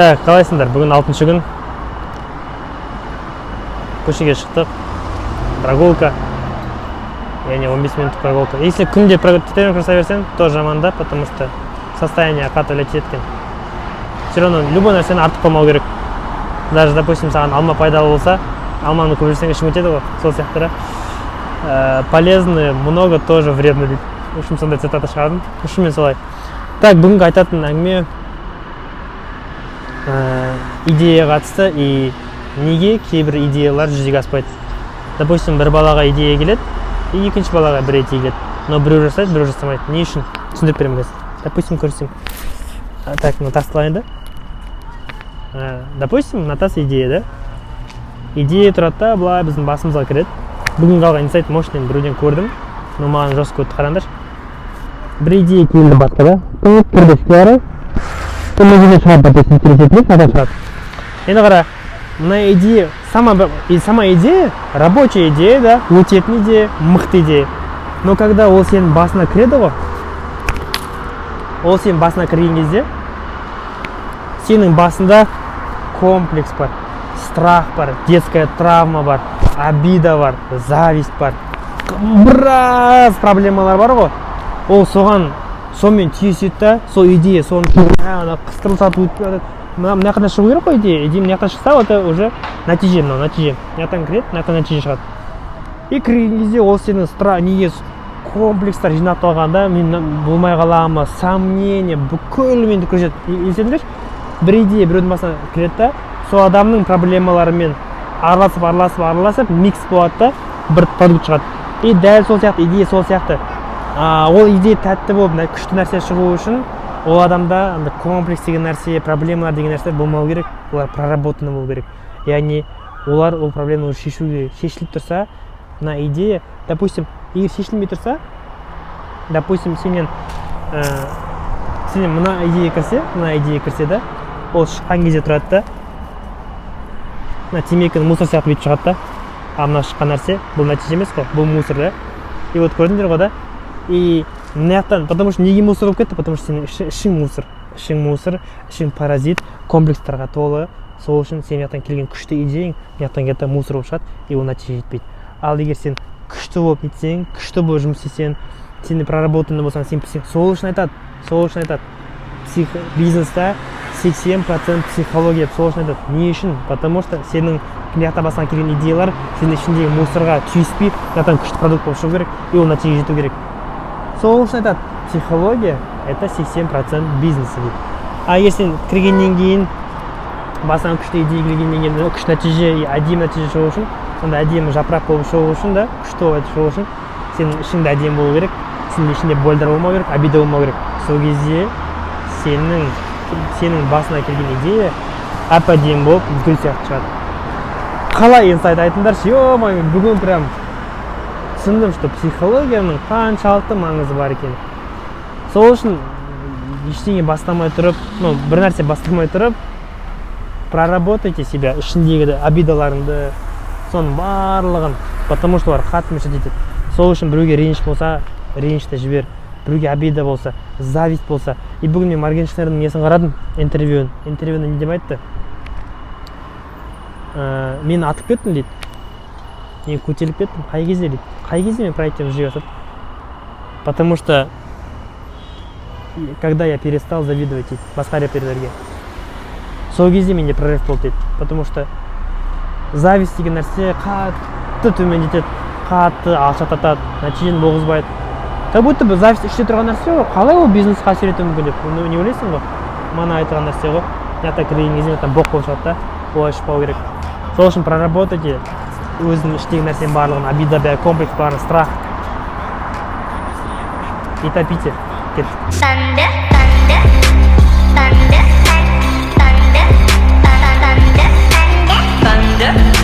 Так, қалайсыңдар? Бүгін алтыншы күн. Көшеге шықтық. Прогулка. Яғни 15 минуттық прогулка. Если күнде тренировка жасай берсең, тоже жаман да, потому что состояние қатты влиять еткен. Все равно любой нәрсені артық қылмау керек. Даже, допустим, саған алма пайдалы болса, алманы көп жесең, ішің өтеді ғой, сол сияқты да. Полезный много тоже вредно дейді. В общем, сондай цитата шығардым. Шынымен солай. Так, бүгінгі айтатын әңгіме идеяға қатысты и неге кейбір идеялар жүзеге аспайды. Допустим, бір балаға идея келеді и екінші балаға бір идея келеді, но біреу жасайды, біреу жасамайды. Не үшін? Түсіндіріп беремін қазір. Допустим, көрсетемін. Так, мына тасты алайын да. Допустим, мына тас идея да. Идея тұрады да, былай біздің басымызға кіреді. Бүгінгі алған инсайт мощный, біреуден көрдім, но маған жестко өтті. Қараңдаршы, бір идея келді басқа да, кірді ішке қарай, мына жерден шығады. Допустим, келесі мынадан шығады. Енді қара, мына идея сама и сама идея рабочая идея да, өтетін идея, мықты идея. Но когда ол сенің басына кіреді ғой, ол сенің басына кірген кезде сенің басында комплекс бар, страх бар, детская травма бар, обида бар, зависть бар, біраз проблемалар бар ғой. Ол соған, сонымен түйіседі да, сол идея соны ана қыстырылып өтіп жатады. Мына жақтан шығу керек қой идея. Идея мына жақтан шықса, это уже нәтиже. Мынау нәтиже мына жақтан кіреді, мына жақтан нәтиже шығады. И кірген кезде ол сенің неге комплекстар жинақталғанда, мен болмай қала ма, сомнение бүкілмен күреседі. Елестетіңдерші, бір идея біреудің басына кіреді да, сол адамның проблемаларымен араласып, араласып, араласып, микс болады да, бір продукт шығады. И дәл сол сияқты идея сол сияқты. Ол идея тәтті болып, күшті нәрсе шығу үшін ол адамда андай комплекс деген нәрсе, проблемалар деген нәрселер болмау керек, олар проработанный болу керек. Яғни олар ол проблеманы шешуге, шешіліп тұрса мына идея, допустим, егер шешілмей тұрса, допустим, сенен мына идея кірсе, мына идея кірсе да, ол шыққан кезде тұрады да, мына темекінің мусор сияқты бүйтіп шығады да. А мына шыққан нәрсе бұл нәтиже емес қой, бұл мусор да. И вот көрдіңдер ғой да. И мына жақтан, потому что неге мусор болып кетті? Потому что сенің ішің мусор, ішің мусор, ішің паразит, комплекстарға толы. Сол үшін сен жақтан келген күшті идеяң мына жақтан келеді да, мусор болып шығады, и ол нәтиже жетпейді. Ал егер сен күшті болып нетсең, күшті болып жұмыс істесең, сен проработанный болсаң, сен сол үшін айтады, сол үшін айтады, бизнеста 80% психология деп сол үшін айтады. Не үшін? Потому что сенің мына жақта басыңа келген идеялар сенің ішіндегі мусорға түйіспей, мына жақтан күшті продукт болып шығу керек и ол нәтижеге жету керек. Сол үшін айтады, психология это 80% бизнеса дейді. А егер сен кіргеннен кейін, басыңа күшті идея келгеннен кейін, күшті нәтиже и әдемі нәтиже шығу үшін, сондай әдемі жапырақ болып шығу үшін да, күшті болып шығу үшін сенің ішіңде әдемі болу керек, сенің ішінде больдар болмау керек, обида болмау керек. Сол кезде сенің басына келген идея әп әдемі болып, гүл сияқты шығады. Қалай инсайт, айтыңдаршы? Е мое, бүгін прям түсіндім, что психологияның қаншалықты маңызы бар екенін. Сол үшін ештеңе бастамай тұрып, ну, бір нәрсе бастамай тұрып, проработайте себя, ішіндегі обидаларыңды, соның барлығын, потому что олар қатты мешать етеді. Сол үшін біреуге реніш болса, ренішті жібер, біреуге обида болса, зависть болса. И бүгін мен Моргенштерннің несін қарадым, интервьюін. Интервьюінде не деп айтты? Мен атып кеттім дейді, мен көтеріліп кеттім қай кезде дейді, қай кезде мен проекттерді жүзеге асырдым? Потому что когда я перестал завидовать дейді басқа рэперлерге, сол кезде менде прорыв болды дейді. Потому что зависть деген нәрсе қатты төмендетеді, қатты алшақтатады, нәтижені болғызбайды. Как будто бы зависть іште тұрған нәрсе ғой, қалай ол бизнесқа әсер етуі мүмкін деп не ойлайсың ғой. Мана айтылған нәрсе ғой, мына жақта кірген кезде мына боқ болып шығады да, олай шықпау керек. Сол үшін проработайте өзінің іштегі нәрсенің барлығын, обида бәрі, комплекс бәрін, страх, и топите. Кеттік. Thunder, thunder, thunder, thunder, thunder, thunder, thunder.